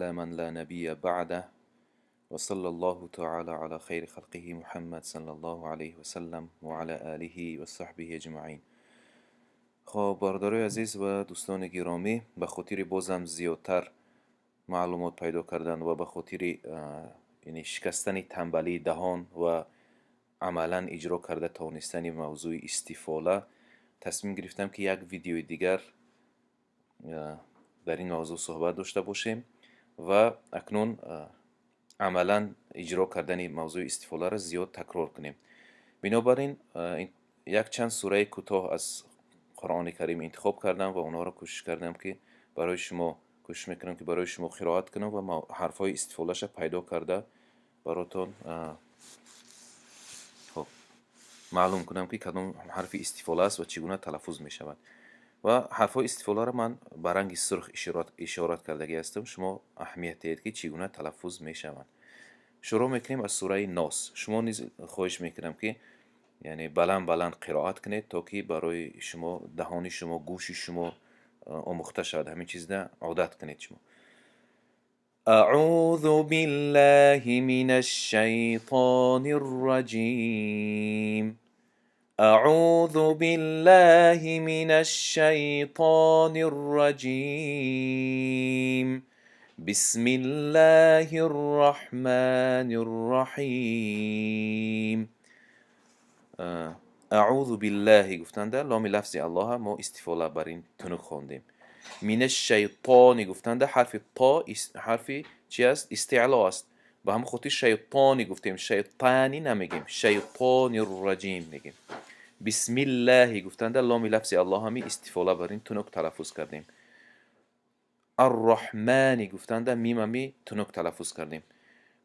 على من لا نبي بعده وصلى الله تعالى على خير خلقه محمد صلى الله عليه وسلم وعلى آله وصحبه اجمعین. خب برادرای عزیز و دوستان گرامی، به خاطر بازم زیادتر معلومات پیدا کردن و به خاطر یعنی شکستن تنبلی دهان و عملا اجرا کرده توانستن موضوع استفاله، تصمیم گرفتم که یک ویدیوی دیگر در این موضوع صحبت داشته باشیم و اکنون عملا اجرا کردن موضوع استفاله را زیاد تکرار کنیم. بنابراین یک چند سوره کوتاه از قرآن کریم انتخاب کردم و اونها را کوشش کردم که برای شما کوشش میکنم که برای شما قرائت کنم و حرفای استفاله‌اش پیدا کرده براتون خب معلوم کنم که کدام حرف استفاله است و چگونه تلفظ می شود. و حرفای استفاله را من به رنگ سرخ اشارت کردگی هستم، شما اهمیت دهید که چگونه تلفظ می شوند. شروع میکنیم از سوره ناس. شما نیز خواهش میکنم که یعنی بلند بلند قرائت کنید تا که برای شما دهان شما گوش شما آموخته شود، همین چیز را عادت کنید شما. اعوذ بالله من الشیطان الرجیم. اعوذ بالله من الشیطان الرجیم. بسم الله الرحمن الرحیم. اعوذ بالله گفتنده لام لفظ الله ما استفاله بر این تنک خواندیم. من الشیطان گفتنده حرف طا حرف چی است؟ استعلا است. به هم خاطر شیطانی گفتیم، شیطانی نمیگیم، شیطان الرجیم میگیم. بسم الله گفتنده لام لفظ الله همی استفاله بر این تنک تلفظ کردیم. الرحمن گفتنده میم همی تنک تلفظ کردیم.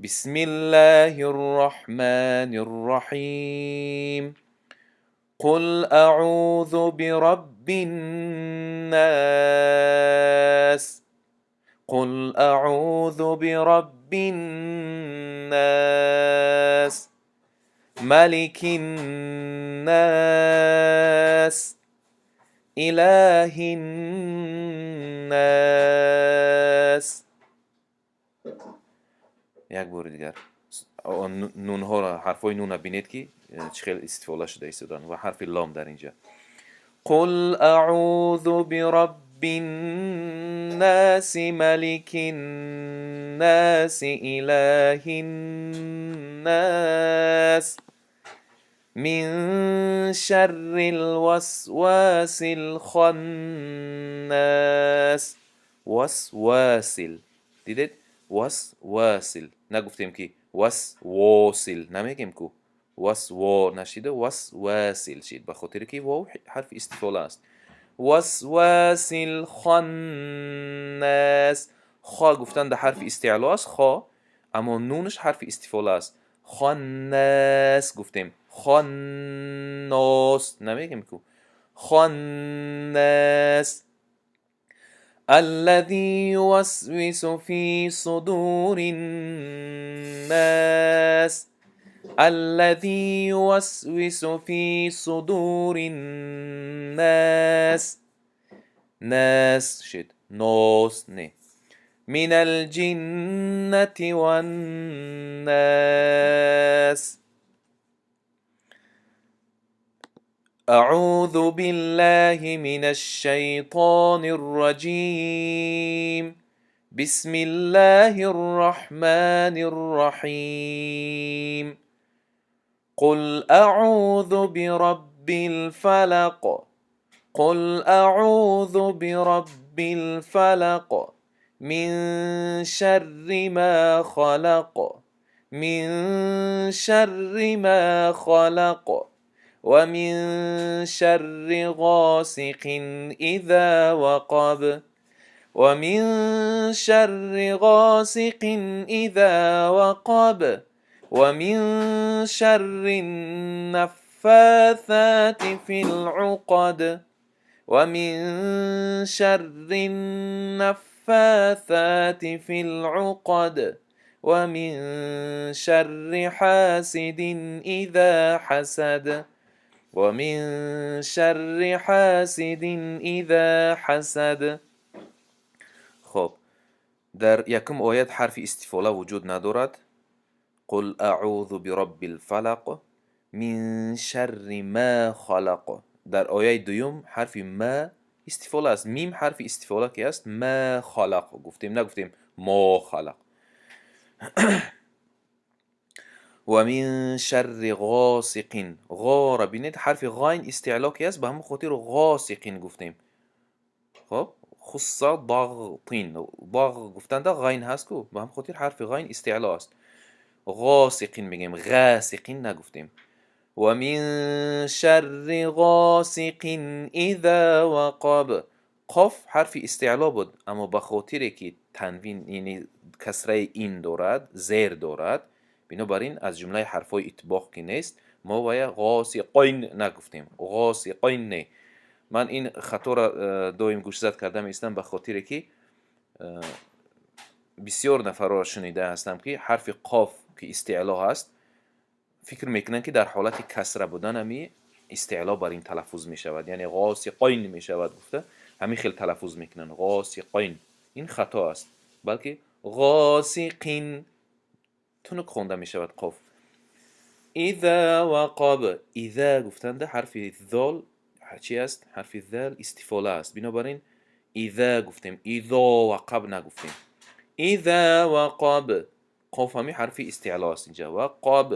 بسم الله الرحمن الرحیم. قل اعوذ برب الناس. قل اعوذ برب الناس. ملك الناس. اله الناس. یک بار دیگر نون ها را، حرفای نون را بینید که چه خیلی استفاده شده ایستادن و حرف لام در اینجا. قل اعوذ برب الناس ملك الناس اله الناس من شر الوسواس الخناس. وسواسل، دیدید؟ وسواسل نگفتیم که وسواسل، نمیگیم که وسوا نشیده، وسواسل شید به خاطر که واو حرف استفاله است. وسواس الخناس. خا گفتن ده حرف استعلا است، خا، اما نونش حرف استفاله است. خناس گفتیم، خناس نمیگیم که خناس. الذي يوسوس في صدور الناس. الذي يوسوس في صدور الناس. ناس شد، ناس نه. من الجنة والناس. اعوذ بالله من الشیطان الرجیم. بسم الله الرحمن الرحیم. قل اعوذ برب الفلق. قل اعوذ برب الفلق. من شر ما خلق. من شر ما خلق. ومن شر غاسق اذا وقب. ومن شر غاسق اذا وقب. ومن شر النفاثات في العقد. ومن شر النفاثات في العقد. ومن شر حاسد اذا حسد. ومن شر حاسد اذا حسد. خب Дар якум оят ҳарфи истифола вуҷуд надорад. Қул аъузу бираббил фалақ мин шарри ма халақ. Дар ояи дуюм ҳарфи ма истифола аст. Мим ҳарфи истифола ки аст, ма халақ гуфтем, нагуфтем мо халақ. Ва мин шарри ғосиқин. Ғора бинед, ҳарфи ғайн истеъло ки аст, ба ҳамон хотир ғосиқин гуфтем. Хоб, хусса дағтин. Даг гуфтанда ғайн ҳаст ку, ба ҳамон хотир ҳарфи ғайн истеъло аст. Ғосиқин мегӯем, ғасиқин нагуфтем. Ва мин шарри ғосиқин иза вақаб. Қоф ҳарфи истеъло буд, аммо ба хотире ки танвин, яъне касраи ин дорад, зер дорад, бинобар ин аз ҷумлаи ҳарфҳои итбоқ ки нест, мо вая ғосиқойн нагуфтем. Ғосиқойн не. Ман ин хаторо доим гӯшзад карда меистам, ба хотире ки бисёр нафарро шунида ҳастам ки ҳарфи қоф ки истеъло ҳаст, фикр мекунанд ки дар ҳолати касра будан ҳами истеъло бар ин талаффуз мешавад, яъне ғосиқойн мешавад гуфта ҳамин хел талаффуз мекунанд, ғосиқойн. Ин хато аст, балки ғосиқин тунук хонда мешавад қоф. Иза вақаб. Иза гуфтанда ҳарфи зол чи аст? Ҳарфи зал истифола аст. Бинобар ин иза гуфтем, изо вақаб нагуфтем. Иза вақаб. Қоф ҳами ҳарфи истеъло аст инҷа. Вақаб.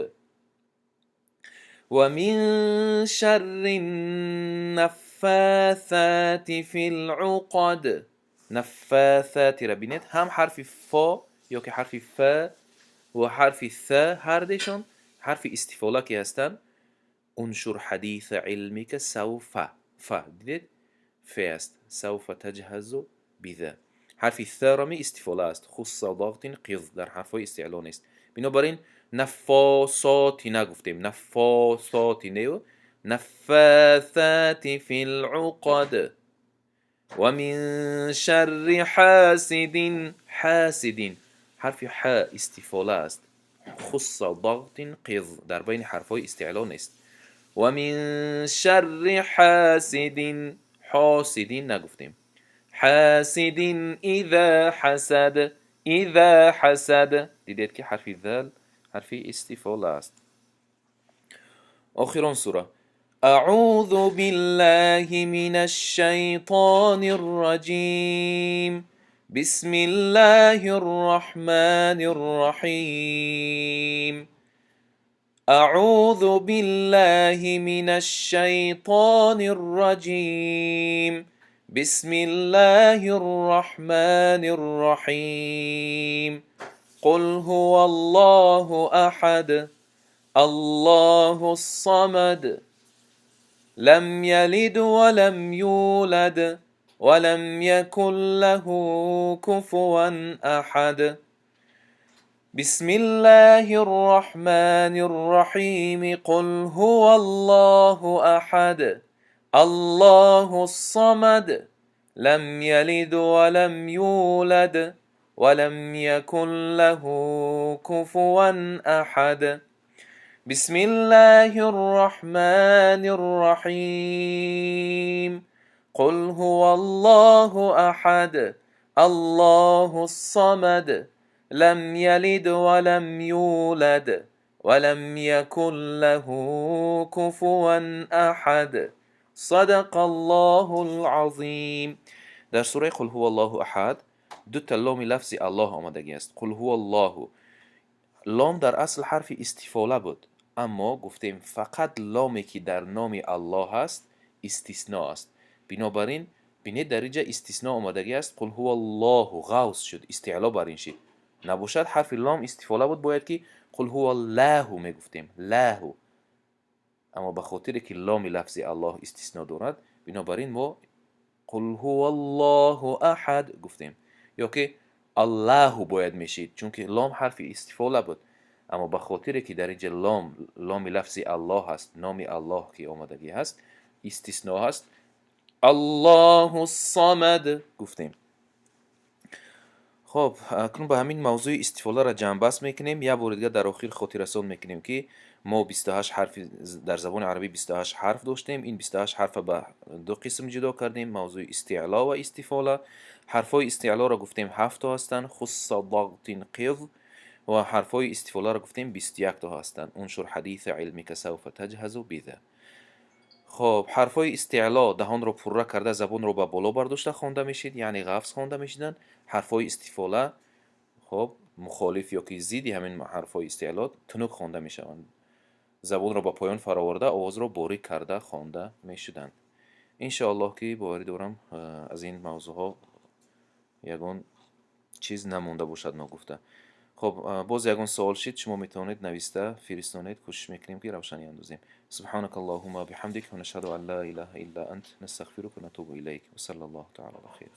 Ва мин шарри наффасати фил уқад. Наффасатира бинед, ҳам ҳарфи фо ё ки ҳарфи фа ва ҳарфи са ҳардешон ҳарфи истифола ки ҳастанд. Уншур ҳадиса илмика савфа. Фа дидед? Фе аст. Савфа таҷҳазу биза. Ҳарфи саро ми истифола аст. Хусса дағтин қиз дар ҳарфҳои истеъло нест. Бинобар ин наффосоти нагуфтем. Наффосоти нею наффасати фил уқад. Ва мин шарри ҳасидин. Ҳасидин ҳарфи ҳа истифола аст. Хусса дағтин қиз дар байни ҳарфҳои истеъло нест. Ва мин шарри ҳасидин. Ҳосидин нагуфтем. Ҳасидин иза ҳасад. Иза ҳасад. Дидед ки ҳарфи зал ҳарфи истифола аст. Охирон сура. Аъузу биллаҳи минаш шайтонир раҷим. Бисмиллаҳир раҳмонир раҳим. Аъузу биллаҳи минаш шайтонир раҷим. Бисмиллаҳир раҳмонир раҳим. Қул ҳуваллоҳу аҳад. Аллоҳус самад. Лам ялид ва лам юлад ва лам якун лаҳу куфуван аҳад. Бисмиллаҳир раҳмонир раҳим. Қул ҳуваллоҳу аҳад. Аллоҳус самад. Лам ялид ва лам юлад ва лам якун лаҳу куфуван аҳад. Бисмиллаҳир раҳмонир раҳим. Қул ҳуваллоҳу аҳад. Аллоҳус самад. Лам ялид ва лам юлад ва лам якун лаҳу куфуван аҳад. Садақаллоҳул азим. Дар сураи Қул ҳуваллоҳу аҳад ду та ломи лафзи Аллоҳ омадагӣ аст. Қул ҳуваллоҳу. Лом дар асл ҳарфи истифола буд, аммо гуфтем фақат ломе ки дар номи Аллоҳ аст истисно аст. Бинобар ин бинед дар инҷа истисно омадагӣ аст. Қул ҳуваллоҳу ғавс шуд, истеъло бар ин шид. Набошад ҳарфи лом истифола буд, бояд ки қул ҳуваллоҳу мегуфтем, лаҳу. Аммо ба хотире ки ломи лафзи Аллоҳ истисно дорад, бинобар ин мо қул ҳуваллоҳу аҳад гуфтем. Ё ки Аллоҳу бояд мешид, чунки лом ҳарфи истифола буд. Аммо ба хотире ки дар инҷа лом, ломи лафзи Аллоҳ аст, номи Аллоҳ ки омадагӣ ҳаст, истисно ҳаст, Аллоҳу самад гуфтем. Хоб, акнун ба ҳамин мавзӯи истифоларо ҷамъбаст мекунем. Як бори дигар дар охир хотиррасон мекунем, ки мо 28 ҳарфи дар забони арабӣ 28 ҳарф доштем. Ин 28 ҳарфа ба ду қисм ҷудо кардем: мавзӯи истеъло ва истифола. Ҳарфҳои истеълоро гуфтем ҳафт то ҳастанд: хусса, дағтин, қиз. Ва ҳарфҳои истифоларо гуфтем 21 то ҳастанд: уншур ҳадиса илмика савфа таҷҳазу биза. Хоб, ҳарфҳои истеъло даҳонро пурра карда, забонро ба боло бардошта хонда мешид, яъне ғафз хонда мешиданд. Ҳарфҳои истифола, хоб, мухолиф ёки зидди ҳамин ҳарфҳои истеъло тунук хонда мешаванд, забонро ба поён фароварда, овозро борик карда хонда мешуданд. Иншоаллоҳ, ки боварӣ дорам, аз ин мавзӯъҳо ягон чиз намонда бошад ногуфта. Хоб, боз ягон суол шид, шумо метавонед нависта фиристонед, кӯшиш мекунем, ки равшанӣ андозем. سبحانك اللهم بحمدك ونشهد أن لا إله إلا أنت نستغفرك ونتوب إليك وصلى الله تعالى على خير.